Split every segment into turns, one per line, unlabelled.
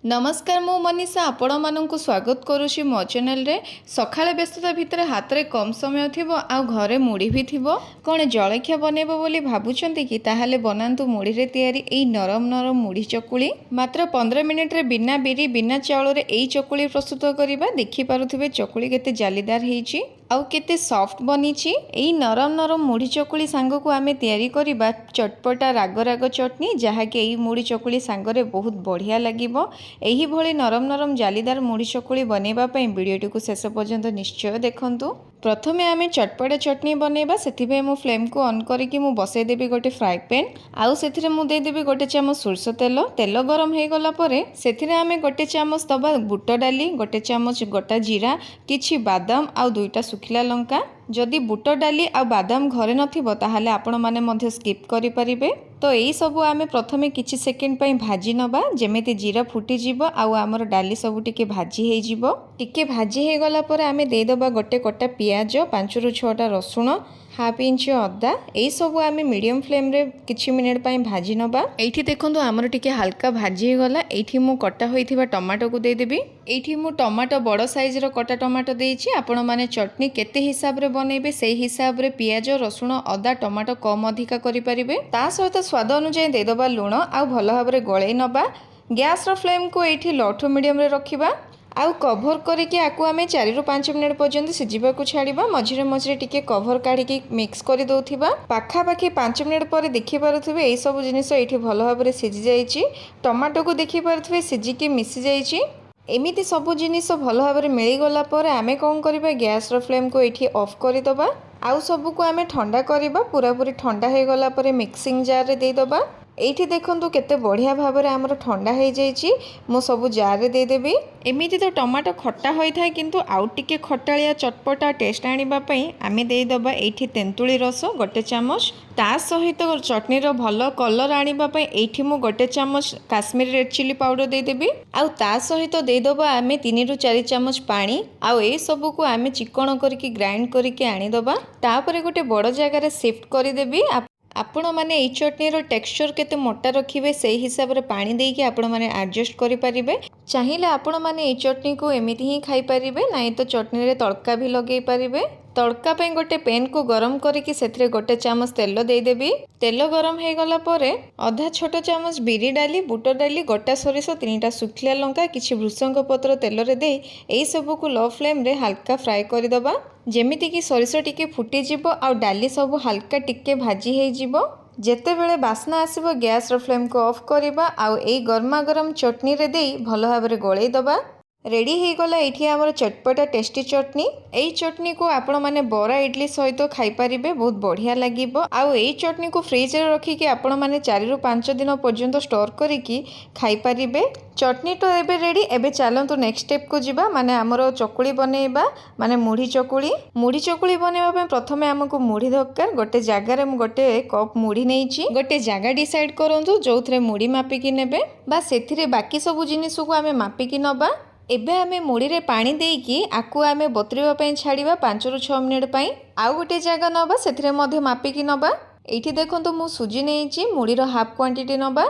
ନମସ୍କାର, ମୁଁ ମନୀଷା, ଆପଣମାନଙ୍କୁ ସ୍ୱାଗତ କରୁଛି ମୋ ଚ୍ୟାନେଲରେ। ସକାଳେ ବ୍ୟସ୍ତତା ଭିତରେ ହାତରେ କମ୍ ସମୟ ଥିବ ଆଉ ଘରେ ମୁଢ଼ି ବି ଥିବ। କ'ଣ ଜଳଖିଆ ବନେଇବ ବୋଲି ଭାବୁଛନ୍ତି କି? ତାହେଲେ ବନାନ୍ତୁ ମୁଢ଼ିରେ ତିଆରି ଏଇ ନରମ ନରମ ମୁଢ଼ି ଚକୁଳି। ମାତ୍ର 15 ମିନିଟରେ ବିନା ବିରି, ବିନା ଚାଉଳରେ ଏଇ ଚକୁଳି ପ୍ରସ୍ତୁତ କରିବା। ଦେଖିପାରୁଥିବେ, ଚକୁଳି କେତେ ଜାଲିଦାର ହେଇଛି ଆଉ କେତେ ସଫ୍ଟ ବନିଛି। ଏଇ ନରମ ନରମ ମୁଢ଼ି ଚକୁଳି ସାଙ୍ଗକୁ ଆମେ ତିଆରି କରିବା ଚଟପଟା ରାଗ ରାଗ ଚଟନି, ଯାହାକି ଏଇ ମୁଢ଼ି ଚକୁଳି ସାଙ୍ଗରେ ବହୁତ ବଢ଼ିଆ ଲାଗିବ। ଏହିଭଳି ନରମ ନରମ ଜାଲିଦାର ମୁଢ଼ି ଚକୁଳି ବନେଇବା ପାଇଁ ଭିଡ଼ିଓଟିକୁ ଶେଷ ପର୍ଯ୍ୟନ୍ତ ନିଶ୍ଚୟ ଦେଖନ୍ତୁ। ପ୍ରଥମେ ଆମେ ଚଟପଟା ଚଟନି ବନେଇବା। ସେଥିପାଇଁ ମୁଁ ଫ୍ଲେମ୍କୁ ଅନ୍ କରିକି ମୁଁ ବସେଇଦେବି ଗୋଟେ ଫ୍ରାଏ ପ୍ୟାନ୍ ଆଉ ସେଥିରେ ମୁଁ ଦେଇଦେବି ଗୋଟେ ଚାମଚ ସୋରିଷ ତେଲ। ତେଲ ଗରମ ହେଇଗଲା ପରେ ସେଥିରେ ଆମେ ଗୋଟେ ଚାମଚ ଦେବା ବୁଟ ଡାଲି, ଗୋଟେ ଚାମଚ ଗୋଟା ଜିରା, କିଛି ବାଦାମ ଆଉ ଦୁଇଟା ଶୁଖିଲା ଲଙ୍କା। ଯଦି ବୁଟ ଡାଲି ଆଉ ବାଦାମ ଘରେ ନଥିବ, ତାହେଲେ ଆପଣମାନେ ମଧ୍ୟ ସ୍କିପ୍ କରିପାରିବେ। ତ ଏଇସବୁ ଆମେ ପ୍ରଥମେ କିଛି ସେକେଣ୍ଡ ପାଇଁ ଭାଜି ନେବା, ଯେମିତି ଜିରା ଫୁଟିଯିବ ଆଉ ଆମର ଡାଲି ସବୁ ଟିକେ ଭାଜି ହେଇଯିବ। ଟିକେ ଭାଜି ହେଇଗଲା ପରେ ଆମେ ଦେଇଦେବା ଗୋଟେ କଟା ପିଆଜ, ପାଞ୍ଚରୁ ଛଅଟା ରସୁଣ, ହାଫ୍ ଇଞ୍ଚ ଅଦା। ଏଇସବୁ ଆମେ ମିଡ଼ିୟମ୍ ଫ୍ଲେମ୍ରେ କିଛି ମିନିଟ୍ ପାଇଁ ଭାଜି ନେବା। ଏଇଠି ଦେଖନ୍ତୁ, ଆମର ଟିକେ ହାଲକା ଭାଜି ହେଇଗଲା। ଏଇଠି ମୁଁ କଟା ହୋଇଥିବା ଟମାଟୋକୁ ଦେଇଦେବି। ଏଇଠି ମୁଁ ଟମାଟୋ ବଡ଼ ସାଇଜ୍ର କଟା ଟମାଟୋ ଦେଇଛି। ଆପଣମାନେ ଚଟନି କେତେ ହିସାବରେ ବନେଇବେ, ସେଇ ହିସାବରେ ପିଆଜ, ରସୁଣ, ଅଦା, ଟମାଟୋ କମ୍ ଅଧିକା କରିପାରିବେ। ତା ସହିତ ସ୍ୱାଦ ଅନୁଯାୟୀ ଦେଇଦେବା ଲୁଣ ଆଉ ଭଲ ଭାବରେ ଗୋଳେଇ ନେବା। ଗ୍ୟାସ୍ର ଫ୍ଲେମ୍କୁ ଏଇଠି ଲୋ ଟୁ ମିଡ଼ିୟମ୍ରେ ରଖିବା ଆଉ କଭର୍ କରିକି ଆକୁ ଆମେ 4ରୁ 5 ମିନିଟ୍ ପର୍ଯ୍ୟନ୍ତ ସିଝିବାକୁ ଛାଡ଼ିବା। ମଝିରେ ମଝିରେ ଟିକେ କଭର୍ କାଢ଼ିକି ମିକ୍ସ କରିଦେଉଥିବା। ପାଖାପାଖି 5 ମିନିଟ୍ ପରେ ଦେଖିପାରୁଥିବେ, ଏଇସବୁ ଜିନିଷ ଏଇଠି ଭଲ ଭାବରେ ସିଝି ଯାଇଛି। ଟମାଟୋକୁ ଦେଖିପାରୁଥିବେ, ସିଝିକି ମିଶି ଯାଇଛି। ଏମିତି ସବୁ ଜିନିଷ ଭଲ ଭାବରେ ମିଳିଗଲା ପରେ ଆମେ କ'ଣ କରିବା? ଗ୍ୟାସ୍ର ଫ୍ଲେମ୍କୁ ଏଇଠି ଅଫ୍ କରିଦେବା ଆଉ ସବୁକୁ ଆମେ ଥଣ୍ଡା କରିବା। ପୁରାପୁରି ଥଣ୍ଡା ହେଇଗଲା ପରେ ମିକ୍ସିଂ ଜାର୍ରେ ଦେଇଦେବା। ଏଇଠି ଦେଖନ୍ତୁ, କେତେ ବଢ଼ିଆ ଭାବରେ ଆମର ଥଣ୍ଡା ହେଇଯାଇଛି। ମୁଁ ସବୁ ଜାର୍ରେ ଦେଇଦେବି। ଏମିତି ତ ଟମାଟୋ ଖଟା ହୋଇଥାଏ, କିନ୍ତୁ ଆଉ ଟିକେ ଖଟାଳିଆ ଚଟପଟା ଟେଷ୍ଟ ଆଣିବା ପାଇଁ ଆମେ ଦେଇଦେବା ଏଇଠି ତେନ୍ତୁଳି ରସ ଗୋଟେ ଚାମଚ। ତା ସହିତ ଚଟଣିର ଭଲ କଲର୍ ଆଣିବା ପାଇଁ ଏଇଠି ମୁଁ ଗୋଟେ ଚାମଚ କାଶ୍ମୀରୀ ରେଡ୍ ଚିଲି ପାଉଡ଼ର ଦେଇଦେବି ଆଉ ତା ସହିତ ଦେଇଦେବା ଆମେ 3ରୁ 4 ଚାମଚ ପାଣି। ଆଉ ଏସବୁକୁ ଆମେ ଚିକଣ କରିକି ଗ୍ରାଇଣ୍ଡ କରିକି ଆଣିଦେବା। ତାପରେ ଗୋଟେ ବଡ଼ ଜାଗାରେ ସିଫ୍ଟ କରିଦେବି। ଆପଣମାନେ ଏଇ ଚଟଣିର ଟେକ୍ସଚର୍ କେତେ ମୋଟା ରଖିବେ, ସେଇ ହିସାବରେ ପାଣି ଦେଇକି ଆପଣମାନେ ଆଡ଼ଜଷ୍ଟ କରିପାରିବେ। ଚାହିଁଲେ ଆପଣମାନେ ଏଇ ଚଟଣିକୁ ଏମିତି ହିଁ ଖାଇପାରିବେ, ନାଇଁ ତ ଚଟଣିରେ ତଡ଼କା ବି ଲଗେଇ ପାରିବେ। ତଡ଼କା ପାଇଁ ଗୋଟେ ପେନ୍କୁ ଗରମ କରିକି ସେଥିରେ ଗୋଟେ ଚାମଚ ତେଲ ଦେଇଦେବି। ତେଲ ଗରମ ହେଇଗଲା ପରେ ଅଧା ଛୋଟ ଚାମଚ ବିରି ଡାଲି, ବୁଟ ଡାଲି, ଗୋଟା ସୋରିଷ, ତିନିଟା ଶୁଖିଲା ଲଙ୍କା, କିଛି ଭୃସଙ୍ଗ ପତ୍ର ତେଲରେ ଦେଇ ଏଇସବୁକୁ ଲୋ ଫ୍ଲେମ୍ରେ ହାଲକା ଫ୍ରାଏ କରିଦେବା, ଯେମିତିକି ସୋରିଷ ଟିକେ ଫୁଟିଯିବ ଆଉ ଡାଲି ସବୁ ହାଲକା ଟିକେ ଭାଜି ହେଇଯିବ। ଯେତେବେଳେ ବାସ୍ନା ଆସିବ, ଗ୍ୟାସ୍ର ଫ୍ଲେମ୍କୁ ଅଫ୍ କରିବା ଆଉ ଏଇ ଗରମା ଗରମ ଚଟଣିରେ ଦେଇ ଭଲ ଭାବରେ ଗୋଳେଇ ଦେବା। ରେଡ଼ି ହେଇଗଲା ଏଇଠି ଆମର ଚଟପଟା ଟେଷ୍ଟି ଚଟନି। ଏଇ ଚଟନିକୁ ଆପଣମାନେ ବରା, ଇଡ଼ଲି ସହିତ ଖାଇପାରିବେ, ବହୁତ ବଢ଼ିଆ ଲାଗିବ। ଆଉ ଏଇ ଚଟନିକୁ ଫ୍ରିଜରେ ରଖିକି ଆପଣମାନେ 4ରୁ 5 ଦିନ ପର୍ଯ୍ୟନ୍ତ ଷ୍ଟୋର୍ କରିକି ଖାଇପାରିବେ। ଚଟନି ତ ଏବେ ରେଡ଼ି। ଏବେ ଚାଲନ୍ତୁ ନେକ୍ସଟ ଷ୍ଟେପକୁ ଯିବା, ମାନେ ଆମର ଚକୁଳି ବନେଇବା, ମାନେ ମୁଢ଼ି ଚକୁଳି। ମୁଢ଼ି ଚକୁଳି ବନେଇବା ପାଇଁ ପ୍ରଥମେ ଆମକୁ ମୁଢ଼ି ଦରକାର। ଗୋଟେ ଜାଗାରେ ମୁଁ ଗୋଟେ କପ୍ ମୁଢ଼ି ନେଇଛି। ଗୋଟେ ଜାଗା ଡିସାଇଡ୍ କରନ୍ତୁ, ଯେଉଁଥିରେ ମୁଢ଼ି ମାପିକି ନେବେ ବା ସେଥିରେ ବାକି ସବୁ ଜିନିଷକୁ ଆମେ ମାପିକି ନେବା। ଏବେ ଆମେ ମୁଢ଼ିରେ ପାଣି ଦେଇକି ଆକୁ ଆମେ ବତୁରିବା ପାଇଁ ଛାଡ଼ିବା 5ରୁ 6 ମିନିଟ୍ ପାଇଁ। ଆଉ ଗୋଟେ ଜାଗା ନେବା, ସେଥିରେ ମଧ୍ୟ ମାପିକି ନେବା। ଏଇଠି ଦେଖନ୍ତୁ, ମୁଁ ସୁଜି ନେଇଛି। ମୁଢ଼ିର ହାଫ୍ କ୍ୱାଣ୍ଟିଟି ନେବା।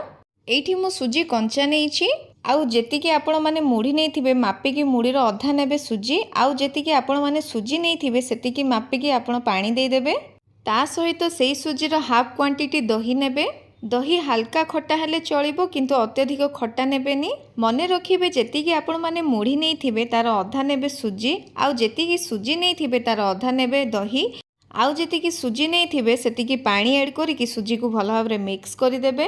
ଏଇଠି ମୁଁ ସୁଜି କଞ୍ଚା ନେଇଛି। ଆଉ ଯେତିକି ଆପଣମାନେ ମୁଢ଼ି ନେଇଥିବେ, ମାପିକି ମୁଢ଼ିର ଅଧା ନେବେ ସୁଜି। ଆଉ ଯେତିକି ଆପଣମାନେ ସୁଜି ନେଇଥିବେ, ସେତିକି ମାପିକି ଆପଣ ପାଣି ଦେଇଦେବେ। ତା ସହିତ ସେଇ ସୁଜିର ହାଫ୍ କ୍ୱାଣ୍ଟିଟି ଦହି ନେବେ। ଦହି ହାଲକା ଖଟା ହେଲେ ଚଳିବ, କିନ୍ତୁ ଅତ୍ୟଧିକ ଖଟା ନେବେନି। ମନେ ରଖିବେ, ଯେତିକି ଆପଣମାନେ ମୁଢ଼ି ନେଇଥିବେ, ତାର ଅଧା ନେବେ ସୁଜି। ଆଉ ଯେତିକି ସୁଜି ନେଇଥିବେ, ତାର ଅଧା ନେବେ ଦହି। ଆଉ ଯେତିକି ସୁଜି ନେଇଥିବେ, ସେତିକି ପାଣି ଆଡ଼୍ କରିକି ସୁଜିକୁ ଭଲ ଭାବରେ ମିକ୍ସ କରିଦେବେ।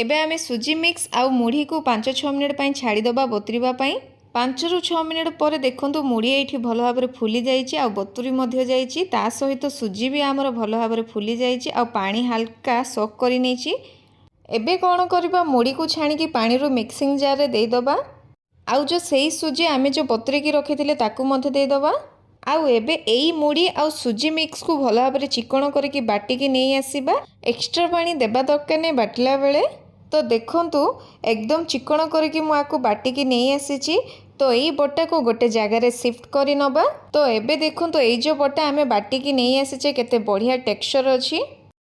ଏବେ ଆମେ ସୁଜି ମିକ୍ସ ଆଉ ମୁଢ଼ିକୁ 5-6 ମିନିଟ୍ ପାଇଁ ଛାଡ଼ିଦେବା ବତୁରିବା ପାଇଁ। 5ରୁ 6 ମିନିଟ୍ ପରେ ଦେଖନ୍ତୁ, ମୁଢ଼ି ଏଇଠି ଭଲ ଭାବରେ ଫୁଲି ଯାଇଛି ଆଉ ବତୁରି ମଧ୍ୟ ଯାଇଛି। ତା ସହିତ ସୁଜି ବି ଆମର ଭଲ ଭାବରେ ଫୁଲି ଯାଇଛି ଆଉ ପାଣି ହାଲକା ସୋକ୍ କରି ନେଇଛି। ଏବେ କ'ଣ କରିବା? ମୁଢ଼ିକୁ ଛାଣିକି ପାଣିରୁ ମିକ୍ସିଂ ଜାର୍ରେ ଦେଇଦେବା। ଆଉ ଯେଉଁ ସେଇ ସୁଜି ଆମେ ଯେଉଁ ବତୁରେଇକି ରଖିଥିଲେ, ତାକୁ ମଧ୍ୟ ଦେଇଦେବା। ଆଉ ଏବେ ଏଇ ମୁଢ଼ି ଆଉ ସୁଜି ମିକ୍ସକୁ ଭଲ ଭାବରେ ଚିକଣ କରିକି ବାଟିକି ନେଇ ଆସିବା। ଏକ୍ସଟ୍ରା ପାଣି ଦେବା ଦରକାର ନାହିଁ ବାଟିଲା ବେଳେ। ତ ଦେଖନ୍ତୁ, ଏକଦମ ଚିକଣ କରିକି ମୁଁ ଆକୁ ବାଟିକି ନେଇ ଆସିଛି। ତ ଏଇ ବଟାକୁ ଗୋଟେ ଜାଗାରେ ସିଫ୍ଟ କରି ନେବା। ତ ଏବେ ଦେଖନ୍ତୁ, ଏଇ ଯେଉଁ ବଟା ଆମେ ବାଟିକି ନେଇ ଆସିଛେ, କେତେ ବଢ଼ିଆ ଟେକ୍ସଚର୍ ଅଛି।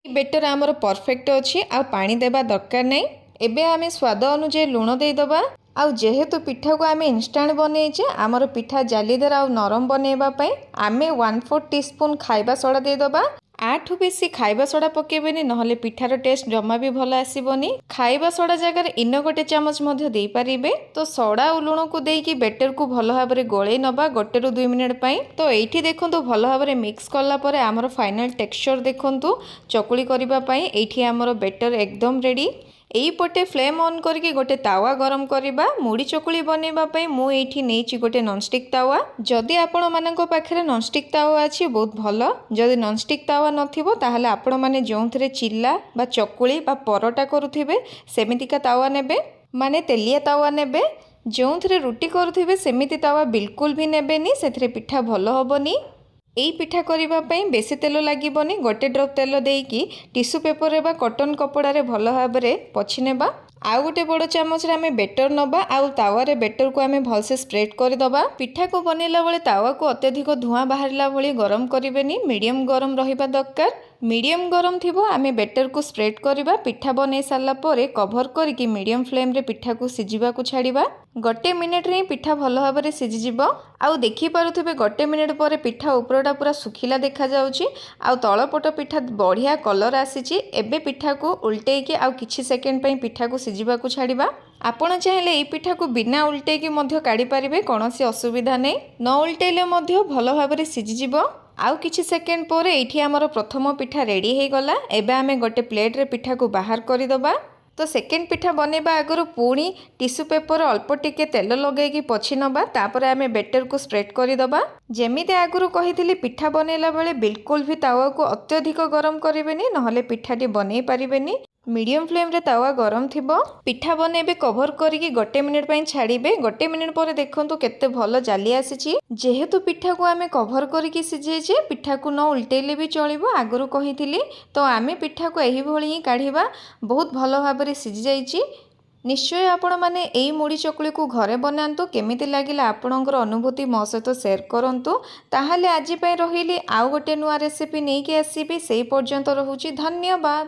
ବେଟର୍ ଆମର ପରଫେକ୍ଟ ଅଛି ଆଉ ପାଣି ଦେବା ଦରକାର ନାହିଁ। ଏବେ ଆମେ ସ୍ୱାଦ ଅନୁଯାୟୀ ଲୁଣ ଦେଇଦେବା। ଆଉ ଯେହେତୁ ପିଠାକୁ ଆମେ ଇନଷ୍ଟାଣ୍ଟ ବନେଇଛେ, ଆମର ପିଠା ଜାଲିଦାର ଆଉ ନରମ ବନେଇବା ପାଇଁ ଆମେ 1/4 ଟି ସ୍ପୁନ୍ ଖାଇବା ସୋଡ଼ା ଦେଇଦେବା। ୟାଠୁ ବେଶୀ ଖାଇବା ସୋଡ଼ା ପକାଇବେନି, ନହେଲେ ପିଠାର ଟେଷ୍ଟ ଜମା ବି ଭଲ ଆସିବନି। ଖାଇବା ସୋଡ଼ା ଜାଗାରେ ଇନୋ ଗୋଟେ ଚାମଚ ମଧ୍ୟ ଦେଇପାରିବେ। ତ ସୋଡ଼ା ଆଉ ଲୁଣକୁ ଦେଇକି ବେଟରକୁ ଭଲ ଭାବରେ ଗୋଳେଇ ନେବା 1ରୁ 2 ମିନିଟ୍ ପାଇଁ। ତ ଏଇଠି ଦେଖନ୍ତୁ, ଭଲ ଭାବରେ ମିକ୍ସ କଲା ପରେ ଆମର ଫାଇନାଲ ଟେକ୍ସଚର ଦେଖନ୍ତୁ। ଚକୁଳି କରିବା ପାଇଁ ଏଇଠି ଆମର ବେଟର ଏକଦମ ରେଡ଼ି। ଏଇପଟେ ଫ୍ଲେମ୍ ଅନ୍ କରିକି ଗୋଟେ ତାୱା ଗରମ କରିବା। ମୁଢ଼ି ଚକୁଳି ବନେଇବା ପାଇଁ ମୁଁ ଏଇଠି ନେଇଛି ଗୋଟେ ନନଷ୍ଟିକ୍ ତାୱା। ଯଦି ଆପଣମାନଙ୍କ ପାଖରେ ନନଷ୍ଟିକ୍ ତାୱା ଅଛି, ବହୁତ ଭଲ। ଯଦି ନନଷ୍ଟିକ୍ ତାୱା ନଥିବ, ତାହେଲେ ଆପଣମାନେ ଯେଉଁଥିରେ ଚିଲା ବା ଚକୁଳି ବା ପରଟା କରୁଥିବେ, ସେମିତିକା ତାୱା ନେବେ, ମାନେ ତେଲିଆ ତାୱା ନେବେ। ଯେଉଁଥିରେ ରୁଟି କରୁଥିବେ, ସେମିତି ତାୱା ବିଲକୁଲ ବି ନେବେନି, ସେଥିରେ ପିଠା ଭଲ ହେବନି। ଏଇ ପିଠା କରିବା ପାଇଁ ବେଶୀ ତେଲ ଲାଗିବନି। ଗୋଟେ ଡ୍ରପ୍ ତେଲ ଦେଇକି ଟିସୁ ପେପରରେ ବା କଟନ୍ କପଡ଼ାରେ ଭଲ ଭାବରେ ପୋଛି ନେବା। ଆଉ ଗୋଟେ ବଡ଼ ଚାମଚରେ ଆମେ ବେଟର ନେବା ଆଉ ତାୱାରେ ବେଟରକୁ ଆମେ ଭଲସେ ସ୍ପ୍ରେଡ୍ କରିଦେବା। ପିଠାକୁ ବନେଇଲା ବେଳେ ତାୱାକୁ ଅତ୍ୟଧିକ ଧୂଆଁ ବାହାରିଲା ଭଳି ଗରମ କରିବେନି, ମିଡ଼ିୟମ୍ ଗରମ ରହିବା ଦରକାର। ମିଡ଼ିୟମ୍ ଗରମ ଥିବ, ଆମେ ବେଟରକୁ ସ୍ପ୍ରେଡ୍ କରିବା। ପିଠା ବନେଇ ସାରିଲା ପରେ କଭର କରିକି ମିଡ଼ିୟମ୍ ଫ୍ଲେମ୍ରେ ପିଠାକୁ ସିଝିବାକୁ ଛାଡ଼ିବା। ଗୋଟେ ମିନିଟ୍ରେ ହିଁ ପିଠା ଭଲ ଭାବରେ ସିଝିଯିବ। ଆଉ ଦେଖିପାରୁଥିବେ, ଗୋଟେ ମିନିଟ୍ ପରେ ପିଠା ଉପରଟା ପୁରା ଶୁଖିଲା ଦେଖାଯାଉଛି ଆଉ ତଳପଟ ପିଠା ବଢ଼ିଆ କଲର୍ ଆସିଛି। ଏବେ ପିଠାକୁ ଉଲଟେଇକି ଆଉ କିଛି ସେକେଣ୍ଡ ପାଇଁ ପିଠାକୁ ସିଝିବାକୁ ଛାଡ଼ିବା। ଆପଣ ଚାହିଁଲେ ଏଇ ପିଠାକୁ ବିନା ଉଲଟେଇକି ମଧ୍ୟ କାଢ଼ିପାରିବେ, କୌଣସି ଅସୁବିଧା ନାହିଁ। ନ ଉଲଟେଇଲେ ମଧ୍ୟ ଭଲ ଭାବରେ ସିଝିଯିବ। ଆଉ କିଛି ସେକେଣ୍ଡ ପରେ ଏଇଠି ଆମର ପ୍ରଥମ ପିଠା ରେଡ଼ି ହେଇଗଲା। ଏବେ ଆମେ ଗୋଟେ ପ୍ଲେଟ୍ରେ ପିଠାକୁ ବାହାର କରିଦେବା। ତ ସେକେଣ୍ଡ ପିଠା ବନେଇବା ଆଗରୁ ପୁଣି ଟିସୁ ପେପର ଅଳ୍ପ ଟିକେ ତେଲ ଲଗାଇକି ପୋଛି ନେବା। ତାପରେ ଆମେ ବେଟରକୁ ସ୍ପ୍ରେଡ୍ କରିଦେବା। ଯେମିତି ଆଗରୁ କହିଥିଲି, ପିଠା ବନେଇଲା ବେଳେ ବିଲକୁଲ ବି ତାୱାକୁ ଅତ୍ୟଧିକ ଗରମ କରିବେନି, ନହେଲେ ପିଠାଟି ବନେଇ ପାରିବେନି। ମିଡ଼ିୟମ୍ ଫ୍ଲେମ୍ରେ ତାୱା ଗରମ ଥିବ, ପିଠା ବନେଇବେ, କଭର କରିକି ଗୋଟେ ମିନିଟ୍ ପାଇଁ ଛାଡ଼ିବେ। ଗୋଟେ ମିନିଟ୍ ପରେ ଦେଖନ୍ତୁ କେତେ ଭଲ ଜାଲି ଆସିଛି। ଯେହେତୁ ପିଠାକୁ ଆମେ କଭର କରିକି ସିଝେଇଛେ, ପିଠାକୁ ନ ଉଲଟେଇଲେ ବି ଚଳିବ, ଆଗରୁ କହିଥିଲି। ତ ଆମେ ପିଠାକୁ ଏହିଭଳି ହିଁ କାଢ଼ିବା। ବହୁତ ଭଲ ଭାବରେ ସିଝି ଯାଇଛି। ନିଶ୍ଚୟ ଆପଣମାନେ ଏଇ ମୁଢ଼ି ଚକୁଳିକୁ ଘରେ ବନାନ୍ତୁ। କେମିତି ଲାଗିଲା ଆପଣଙ୍କର ଅନୁଭୂତି ମୋ ସହିତ ସେୟାର କରନ୍ତୁ। ତାହେଲେ ଆଜି ପାଇଁ ରହିଲି। ଆଉ ଗୋଟେ ନୂଆ ରେସିପି ନେଇକି ଆସିବି, ସେଇ ପର୍ଯ୍ୟନ୍ତ ରହୁଛି। ଧନ୍ୟବାଦ।